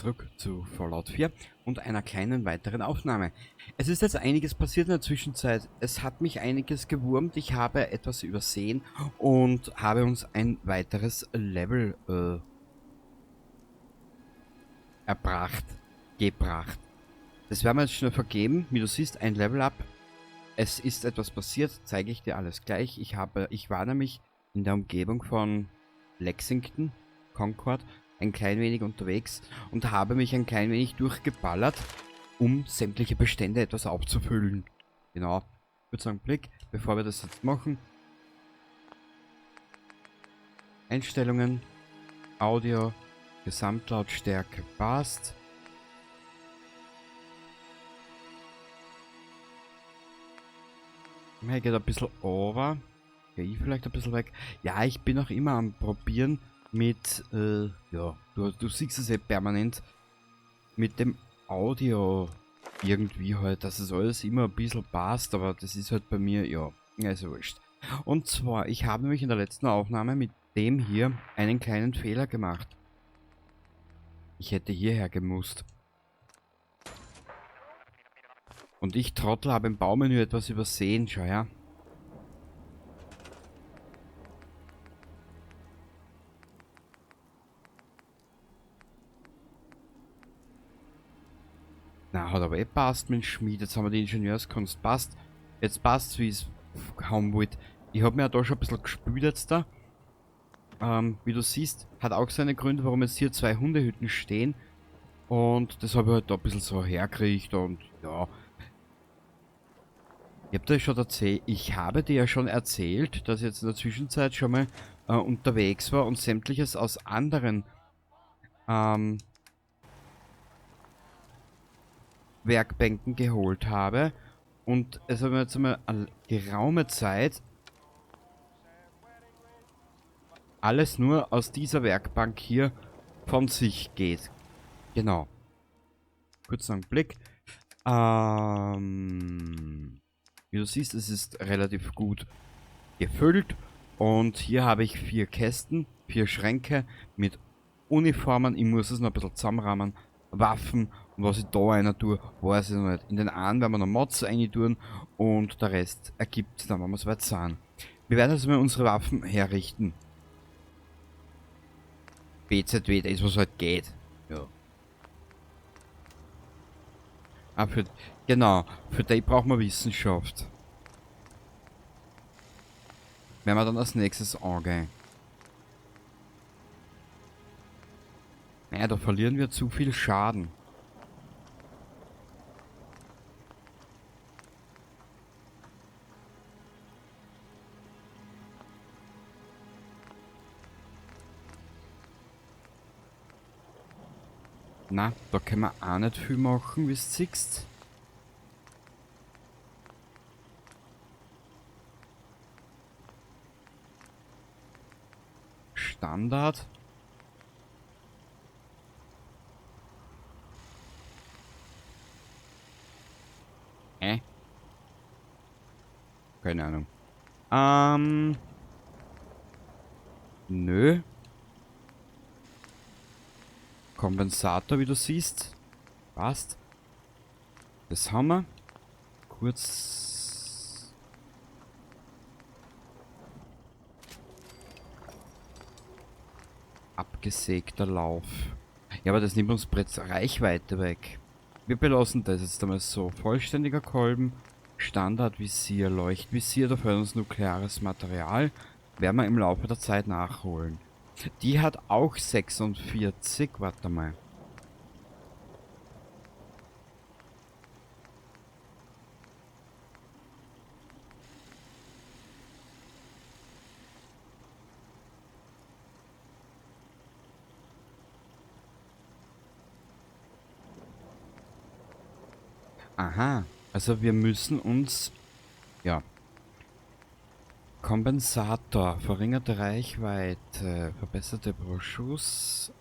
Zurück zu Fallout 4 und einer kleinen weiteren Aufnahme. Es ist jetzt einiges passiert in der Zwischenzeit. Es hat mich einiges gewurmt, ich habe etwas übersehen und habe uns ein weiteres Level gebracht. Das werden wir jetzt schnell vergeben. Wie du siehst, ein Level Up. Es ist etwas passiert, zeige ich dir alles gleich. Ich war nämlich in der Umgebung von Lexington, Concord, ein klein wenig unterwegs und habe mich ein klein wenig durchgeballert, um sämtliche Bestände etwas aufzufüllen. Genau. Kurz einen Blick, bevor wir das jetzt machen. Einstellungen, Audio, Gesamtlautstärke passt. Hier geht ein bisschen over. Gehe ich vielleicht ein bisschen weg. Ja, ich bin auch immer am Probieren mit, ja, du siehst es ja permanent, mit dem Audio irgendwie halt, dass es alles immer ein bisschen passt, aber das ist halt bei mir, ja, ist ja wurscht. Und zwar, ich habe nämlich in der letzten Aufnahme mit dem hier einen kleinen Fehler gemacht. Ich hätte hierher gemusst. Und ich, Trottel, habe im Baumenü etwas übersehen, schau her. Na, hat aber eh passt mit dem Schmied. Jetzt haben wir die Ingenieurskunst. Passt. Jetzt passt's, wie ich's haben wollte. Ich hab mir ja da schon ein bisschen gespült jetzt da. Wie du siehst, hat auch seine Gründe, warum jetzt hier zwei Hundehütten stehen. Und das habe ich halt da ein bisschen so hergekriegt und ja. Ich hab dir schon erzählt, ich habe dir ja schon erzählt, dass ich jetzt in der Zwischenzeit schon mal unterwegs war und sämtliches aus anderen Werkbänken geholt habe. Und es hat mir jetzt einmal eine geraume Zeit alles nur aus dieser Werkbank hier von sich geht. Genau. Kurz noch einen Blick. Wie du siehst, es ist relativ gut gefüllt. Und hier habe ich 4 Kästen, 4 Schränke mit Uniformen. Ich muss es noch ein bisschen zusammenrahmen. Waffen und was ich da rein tue, weiß ich noch nicht. In den einen werden wir noch Mods rein tun und der Rest ergibt sich dann, wenn wir soweit sind. Wir werden also mal unsere Waffen herrichten. BZW, das ist was halt geht. Ja. Ah, für, genau, für die brauchen wir Wissenschaft. Werden wir dann als nächstes angehen. Naja, da verlieren wir zu viel Schaden. Na, da können wir auch nicht viel machen, wie du siehst. Standard. Hä? Keine Ahnung. Nö. Kompensator, wie du siehst. Passt. Das haben wir. Kurz. Abgesägter Lauf. Ja, aber das nimmt uns bereits Reichweite weg. Wir belassen das jetzt einmal so. Vollständiger Kolben, Standardvisier, Leuchtvisier, da fehlt uns nukleares Material. Werden wir im Laufe der Zeit nachholen. Die hat auch 46, warte mal. Aha, also wir müssen uns, ja, Kompensator, verringerte Reichweite, verbesserte Beschuss,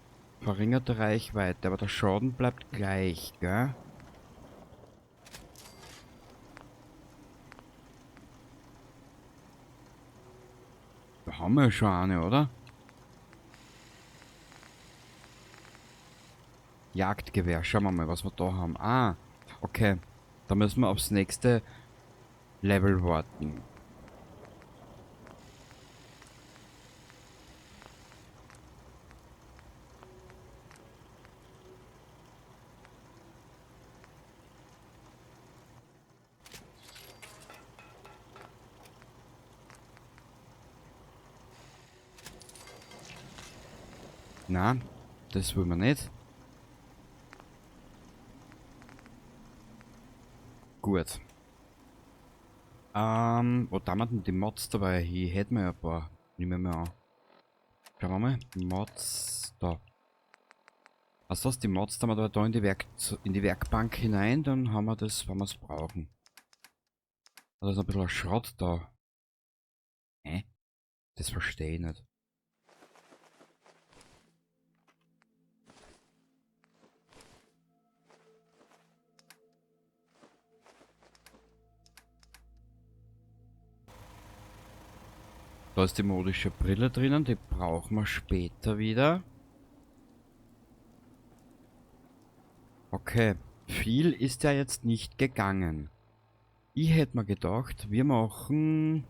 verringerte Reichweite, aber der Schaden bleibt gleich, gell? Da haben wir ja schon eine, oder? Jagdgewehr. Schauen wir mal, was wir da haben. Ah, okay. Da müssen wir aufs nächste Level warten. Na, das wollen wir nicht. Gut. Wo da haben wir denn die Mods dabei? Hier hätten wir ja ein paar. Nehmen wir mal an. Schauen wir mal. Mods da. Was das? Die Mods da wir da in die Werkbank hinein, dann haben wir das, wenn wir es brauchen. Da ist ein bisschen Schrott da. Hä? Das verstehe ich nicht. Da ist die modische Brille drinnen, die brauchen wir später wieder. Okay, viel ist ja jetzt nicht gegangen. Ich hätte mir gedacht, wir machen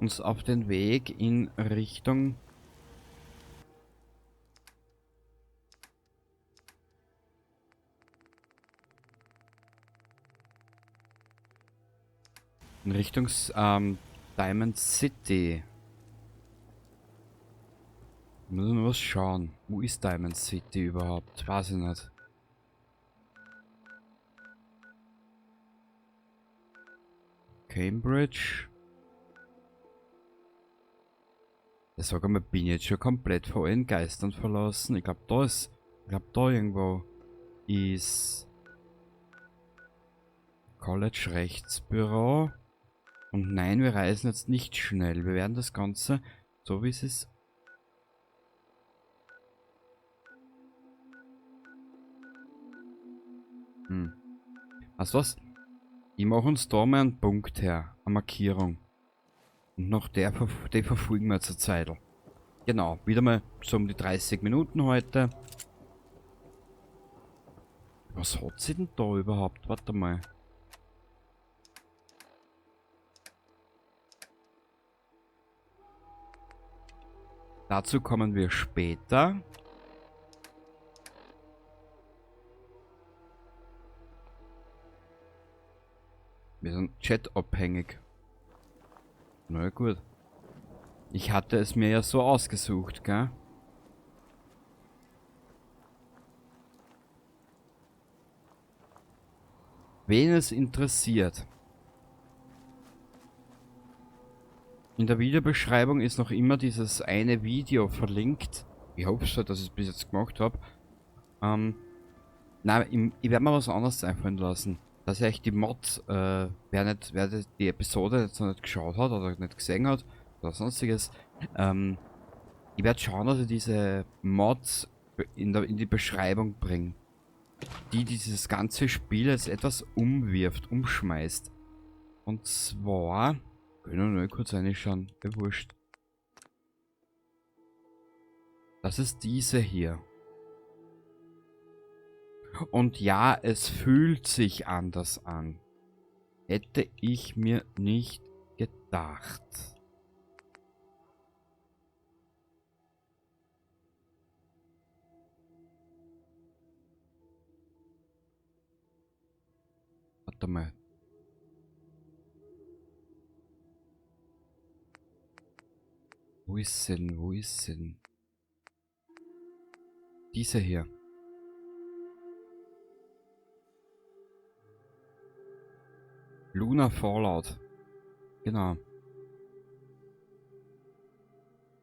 uns auf den Weg in Richtung Diamond City. Müssen wir was schauen. Wo ist Diamond City überhaupt? Weiß ich nicht. Cambridge. Ja, sag einmal, bin ich jetzt schon komplett vor allen Geistern verlassen? Ich glaub, da ist. Ich glaub, da irgendwo ist College Rechtsbüro. Und nein, wir reisen jetzt nicht schnell. Wir werden das Ganze, so wie es ist. Weißt du was? Ich mach uns da mal einen Punkt her. Eine Markierung. Und noch der verfolgen wir zur Zeit. Genau, wieder mal so um die 30 Minuten heute. Was hat sie denn da überhaupt? Warte mal. Dazu kommen wir später. Wir sind chatabhängig. Na gut. Ich hatte es mir ja so ausgesucht, gell? Wen es interessiert. In der Videobeschreibung ist noch immer dieses eine Video verlinkt. Ich hoffe schon, dass ich es bis jetzt gemacht hab. Nein, ich werde mir was anderes einfallen lassen. Dass ich die Mod, wer die Episode jetzt noch nicht geschaut hat oder nicht gesehen hat oder sonstiges, ich werde schauen, dass ich diese Mods in die Beschreibung bringe. Die dieses ganze Spiel jetzt etwas umwirft, umschmeißt. Und zwar, können wir nur kurz reinschauen, ja, wurscht. Das ist diese hier. Und ja, es fühlt sich anders an. Hätte ich mir nicht gedacht. Warte mal. Wo ist denn? Wo ist denn? Diese hier. Lunar Fallout. Genau.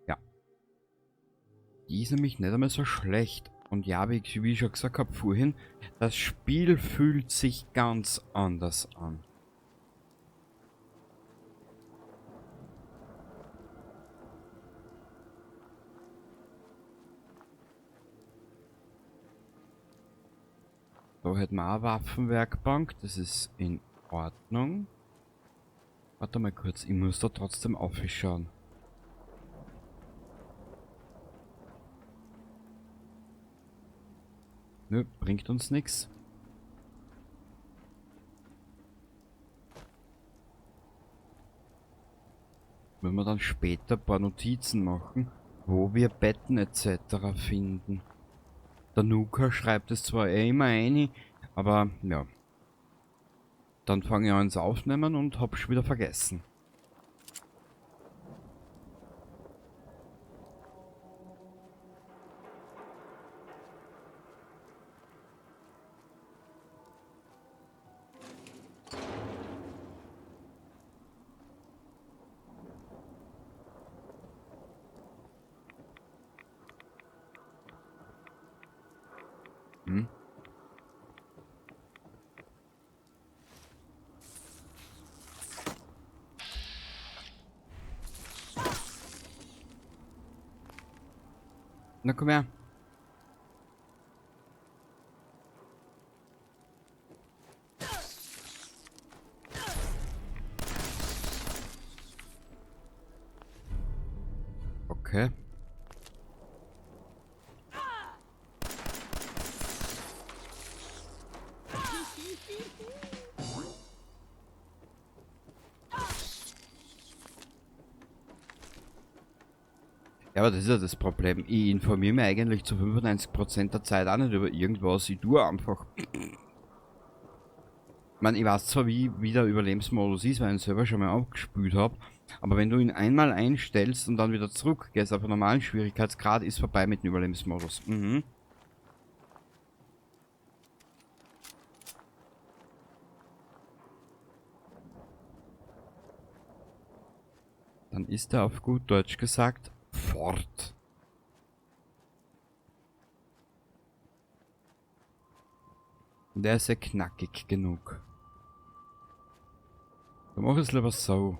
Ja. Die ist nämlich nicht einmal so schlecht. Und ja, wie ich schon gesagt hab vorhin, das Spiel fühlt sich ganz anders an. Da hätten wir auch eine Waffenwerkbank, das ist in Ordnung. Warte mal kurz, ich muss da trotzdem aufschauen. Nö, bringt uns nichts. Wenn wir dann später ein paar Notizen machen, wo wir Betten etc. finden. Der Nuka schreibt es zwar eh immer rein, aber ja. Dann fange ich an zu aufnehmen und hab's schon wieder vergessen. Hm? Na komm her. Okay. Ja, aber das ist ja das Problem. Ich informiere mich eigentlich zu 95% der Zeit auch nicht über irgendwas. Ich tue einfach. Ich meine, ich weiß zwar, wie der Überlebensmodus ist, weil ich ihn selber schon mal abgespült hab, aber wenn du ihn einmal einstellst und dann wieder zurückgehst auf einen normalen Schwierigkeitsgrad, ist vorbei mit dem Überlebensmodus. Mhm. Dann ist er auf gut Deutsch gesagt fort. Und er ist ja knackig genug. Dann mach ich's lieber so.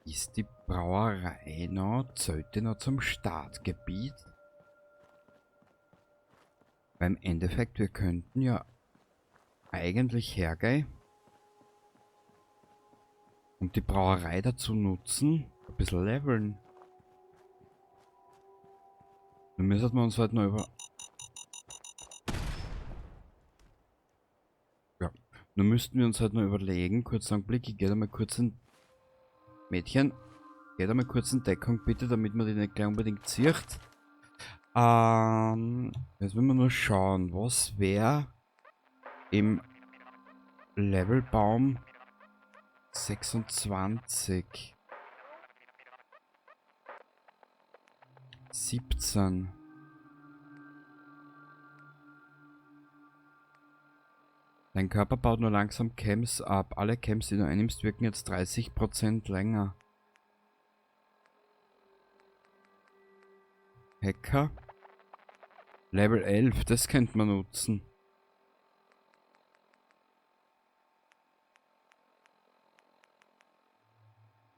Ist die Brauerei noch, zählt die noch zum Startgebiet? Weil im Endeffekt, wir könnten ja eigentlich hergehen und die Brauerei dazu nutzen, ein bisschen leveln. Dann müssen wir uns halt noch über... Ja, nun müssten wir uns halt noch überlegen, kurz einen Blick, ich gehe da mal kurz in... Mädchen, geh da mal kurz in Deckung bitte, damit man die nicht gleich unbedingt sieht. Jetzt wollen wir nur schauen, was wär im Levelbaum 26. 17. Dein Körper baut nur langsam Chems ab. Alle Chems, die du einnimmst, wirken jetzt 30% länger. Hacker. Level 11, das könnte man nutzen.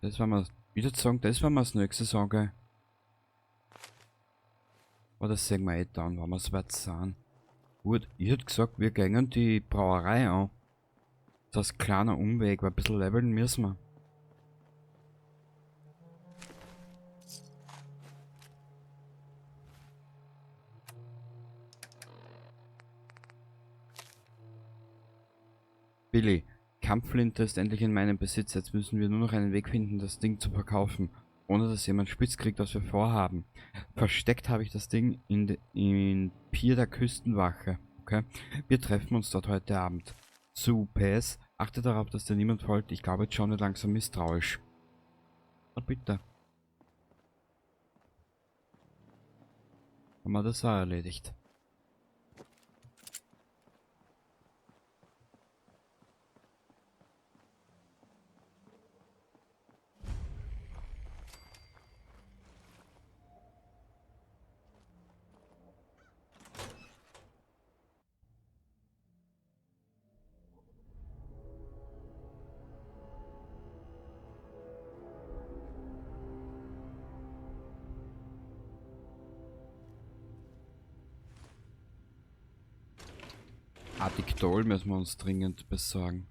Das war mal, ich würd sagen, das war mal das nächste Sage. Aber das sehen wir eh dann, wenn wir es weit sind. Gut, ich hätte gesagt, wir gehen die Brauerei an. Das ist ein kleiner Umweg, weil ein bisschen leveln müssen wir. Billy, Kampfflinte ist endlich in meinem Besitz. Jetzt müssen wir nur noch einen Weg finden, das Ding zu verkaufen, ohne dass jemand spitz kriegt, was wir vorhaben. Versteckt habe ich das Ding in Pier der Küstenwache. Okay? Wir treffen uns dort heute Abend. Zu PS, achte darauf, dass dir niemand folgt. Ich glaube, John wird langsam misstrauisch. Na bitte. Haben wir das auch erledigt. Addictol müssen wir uns dringend besorgen.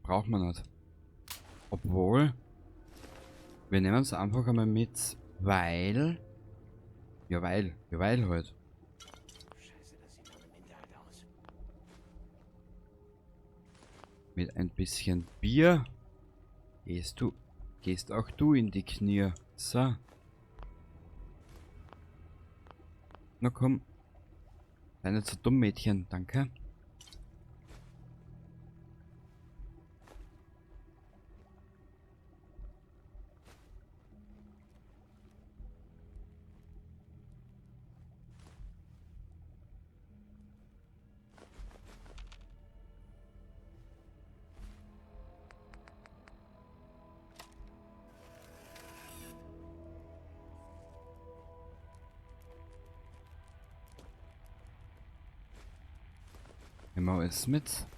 Braucht man nicht. Obwohl, wir nehmen es einfach einmal mit, weil... Ja, weil. Ja, weil halt. Scheiße, das sieht nach einem Hinterhalt aus. Mit ein bisschen Bier gehst auch du in die Knie. So. Na komm. Sei nicht so dumm, Mädchen. Danke. Nehmen wir alles mit.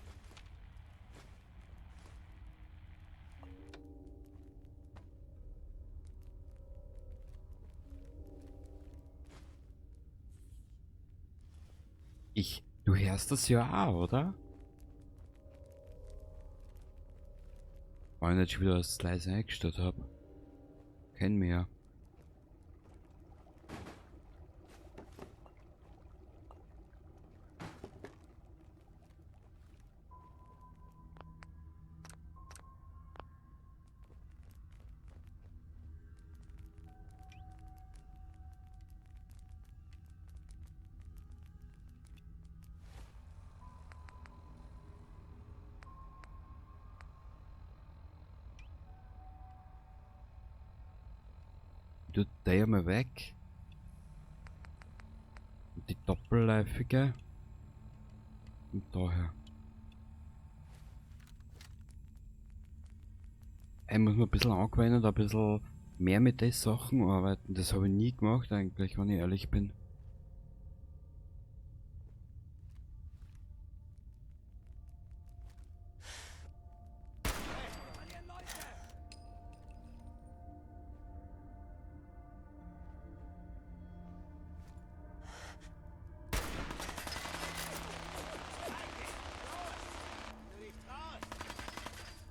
Du hörst das ja auch, oder? Weil ich nicht schon wieder das leise eingestellt hab. Kenn mich ja. Tut der mal weg. Und die doppelläufige. Und daher. Ich muss mir ein bisschen angewöhnen und ein bisschen mehr mit den Sachen arbeiten. Das habe ich nie gemacht eigentlich, wenn ich ehrlich bin.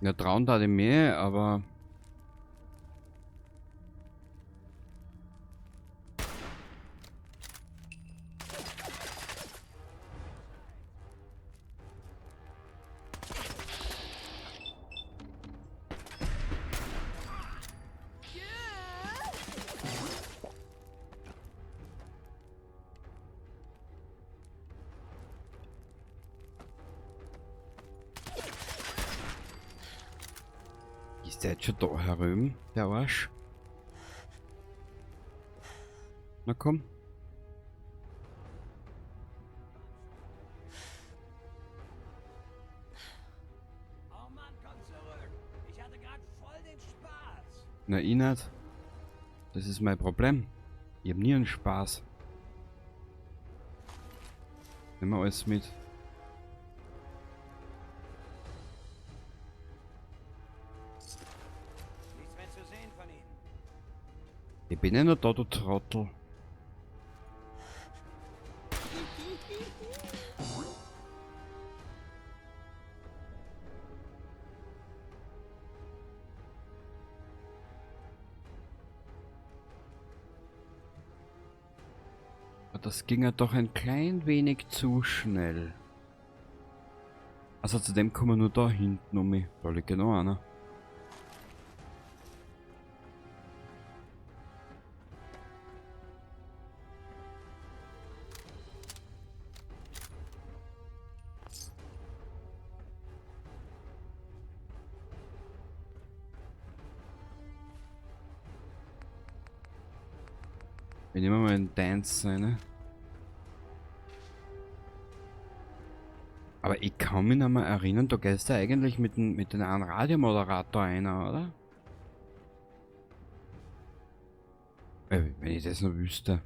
Ja, trauen da die mehr, aber ist der jetzt schon da herüben, der Arsch? Na komm. Oh Mann, komm zurück. Ich hatte grad voll den Spaß. Na, ich nicht. Das ist mein Problem. Ich hab nie einen Spaß. Nehmen wir alles mit. Ich bin ja noch da, du Trottel. Das ging ja doch ein klein wenig zu schnell. Also zudem kommen wir nur da hinten um mich. Da liegt genau einer. Wir nehmen mal einen Dance rein. Aber ich kann mich noch mal erinnern, du gehst ja eigentlich mit dem einen Radiomoderator einer, oder? Wenn ich das noch wüsste.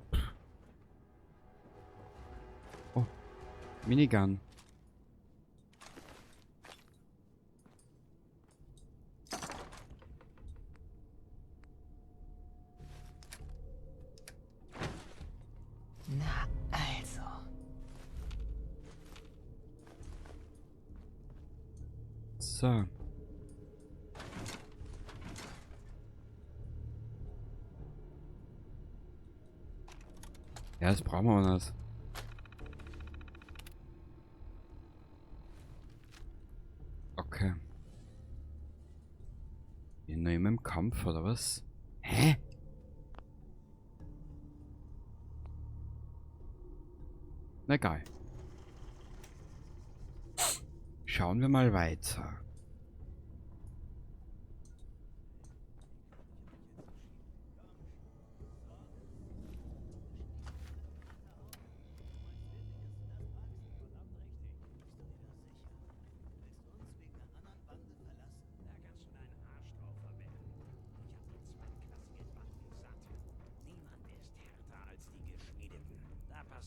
Oh, Minigun. Na, also. So. Ja, das brauchen wir auch nicht. Okay. Bin noch immer im Kampf, oder was? Hä? Na egal. Schauen wir mal weiter.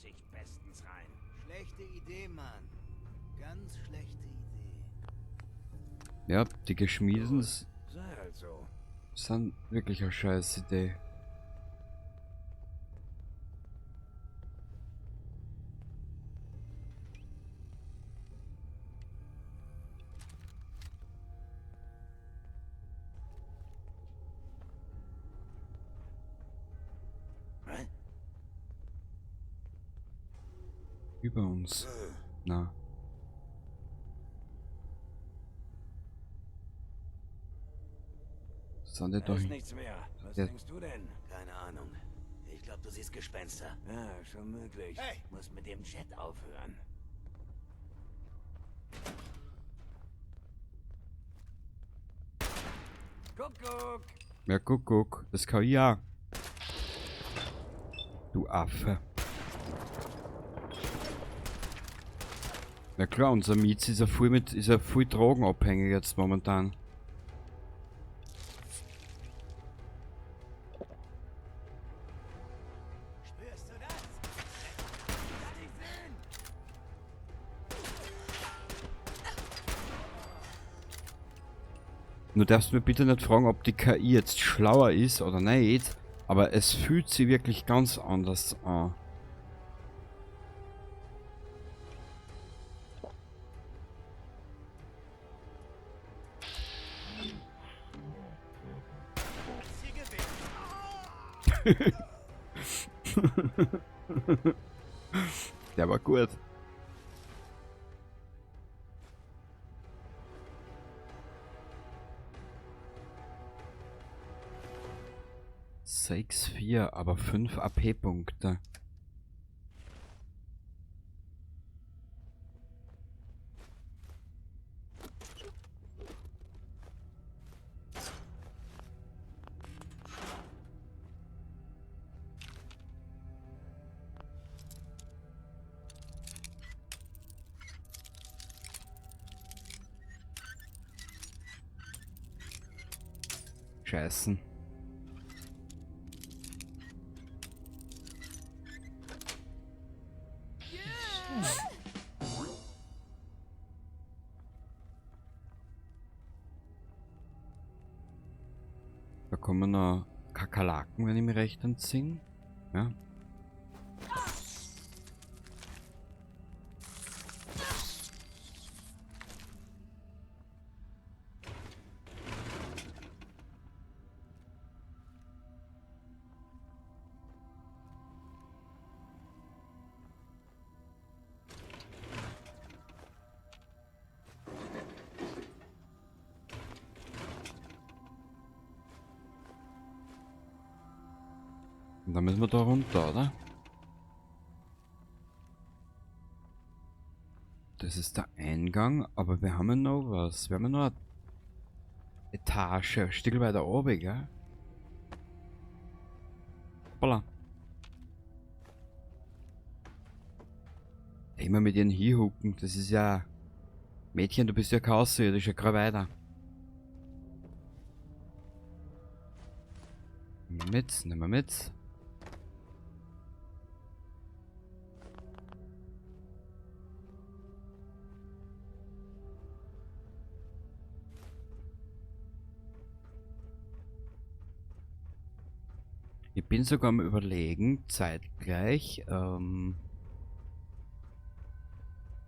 Ich bestens rein. Schlechte Idee, Mann. Ganz schlechte Idee. Ja, die Geschmiedeten Sei also. sind wirklich eine scheiß Idee. Über uns. Na. Sind die Da da ist hin? nichts mehr. Was Ja. denkst du denn? Keine Ahnung. Ich glaube, du siehst Gespenster. Ja, schon möglich. Hey! Muss mit dem Jet aufhören. Kuckuck! Ja, Kuckuck. Das kann ich ja. Du Affe. Na klar, unser Mietz ist ja voll mit, ist ja voll drogenabhängig jetzt momentan. Spürst du das? Kann ich sehen! Du darfst mir bitte nicht fragen, ob die KI jetzt schlauer ist oder nicht, aber es fühlt sich wirklich ganz anders an. Der war gut. Sechs, vier, aber 5 A P-Punkte. Scheißen. Da kommen noch Kakerlaken, wenn ich mich recht entsinne. Ja. Und dann müssen wir da runter, oder? Das ist der Eingang, aber wir haben ja noch was. Wir haben ja noch eine Etage, ein Stück weiter oben, gell? Hoppala. Immer mit ihren Hinhucken, das ist ja... Mädchen, du bist ja kein Außerirdischer, grad weiter. Nehmen wir mit, nehmen wir mit. Ich bin sogar am Überlegen, zeitgleich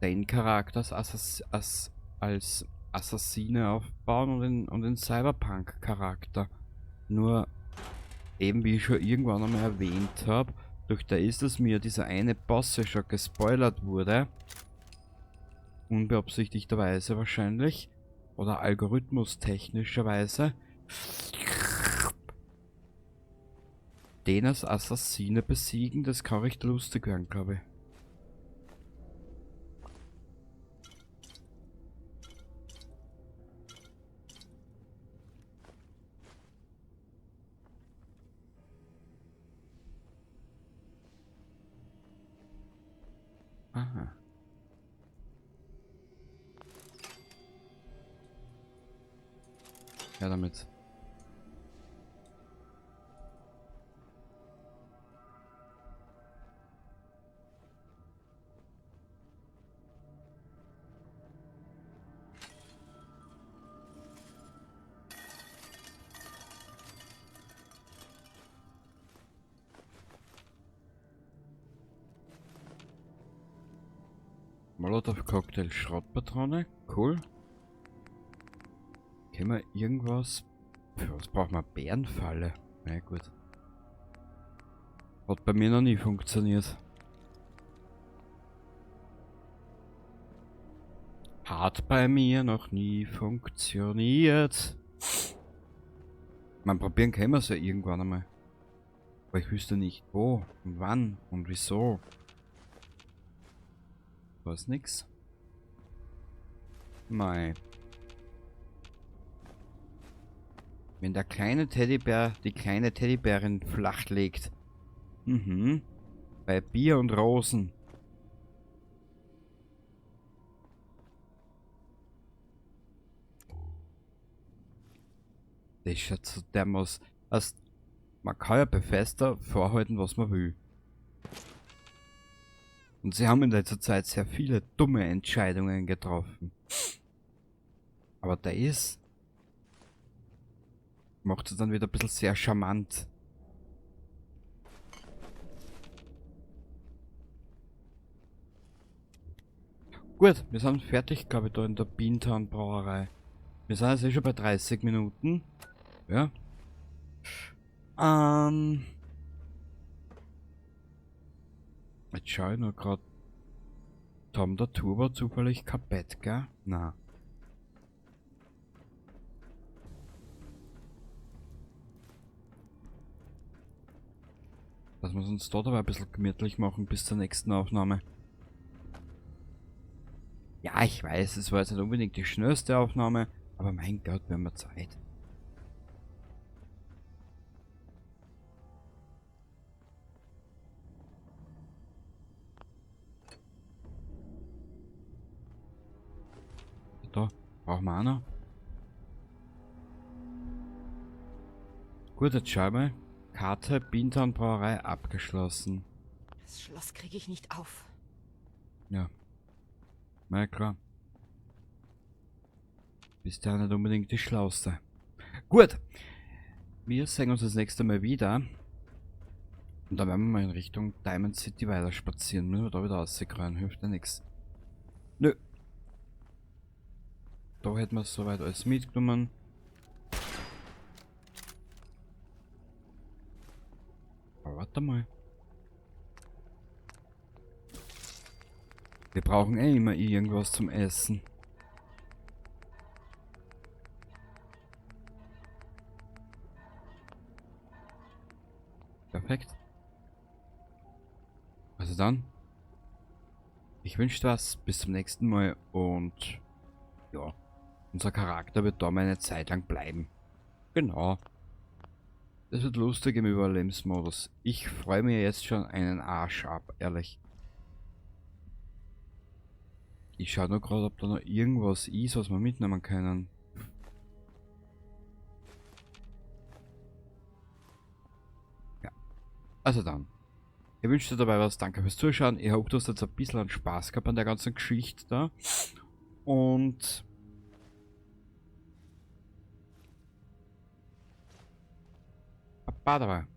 den Charakter als Assassine aufbauen und den Cyberpunk-Charakter. Nur, eben wie ich schon irgendwann einmal erwähnt hab, durch das, dass mir dieser eine Boss ja schon gespoilert wurde, unbeabsichtigterweise wahrscheinlich, oder algorithmustechnischerweise, den als Assassine besiegen, das kann recht lustig werden, glaub ich. Aha. Ja, damit. Molotov-Cocktail, Schrottpatrone, cool. Können wir irgendwas? Für was braucht man? Bärenfalle? Na gut. Hat bei mir noch nie funktioniert. Hat bei mir noch nie funktioniert. Man, probieren können wir's ja irgendwann einmal. Aber ich wüsste nicht wo und wann und wieso. Weiß nix. Mei. Wenn der kleine Teddybär die kleine Teddybärin flach legt. Bei Bier und Rosen. Das ist ja zu dermaßen. Also, man kann ja Bethesda vorhalten, was man will. Und sie haben in letzter Zeit sehr viele dumme Entscheidungen getroffen. Aber der ist... macht es dann wieder ein bisschen sehr charmant. Gut, wir sind fertig, glaub ich, da in der Beantown Brauerei. Wir sind jetzt eh schon bei 30 Minuten. Ja. Jetzt schau ich nur grad. Tom der Turbo zufällig kein Bett, gell? Na. Lass uns uns dort aber ein bisschen gemütlich machen bis zur nächsten Aufnahme. Ja, ich weiß, es war jetzt nicht unbedingt die schnellste Aufnahme, aber mein Gott, wir haben ja Zeit. Da, brauchen wir auch noch. Gut, jetzt schau mal. Karte Beantown Brauerei abgeschlossen. Das Schloss kriege ich nicht auf. Ja. Na klar. Bist ja nicht unbedingt die Schlauste. Gut. Wir sehen uns das nächste Mal wieder. Und dann werden wir mal in Richtung Diamond City weiter spazieren. Müssen wir da wieder rauskommen. Hilft ja nix. Nö. Da hätten wir soweit alles mitgenommen. Aber warte mal. Wir brauchen eh immer irgendwas zum Essen. Perfekt. Also dann. Ich wünsche dir was. Bis zum nächsten Mal. Und ja, unser Charakter wird da mal eine Zeit lang bleiben. Genau. Das wird lustig im Überlebensmodus. Ich freue mich jetzt schon einen Arsch ab, ehrlich. Ich schaue nur gerade, ob da noch irgendwas ist, was wir mitnehmen können. Ja. Also dann. Ich wünsche dir dabei was. Danke fürs Zuschauen. Ich hoffe, du hast jetzt ein bisschen einen Spaß gehabt an der ganzen Geschichte da. Und Baba dabei.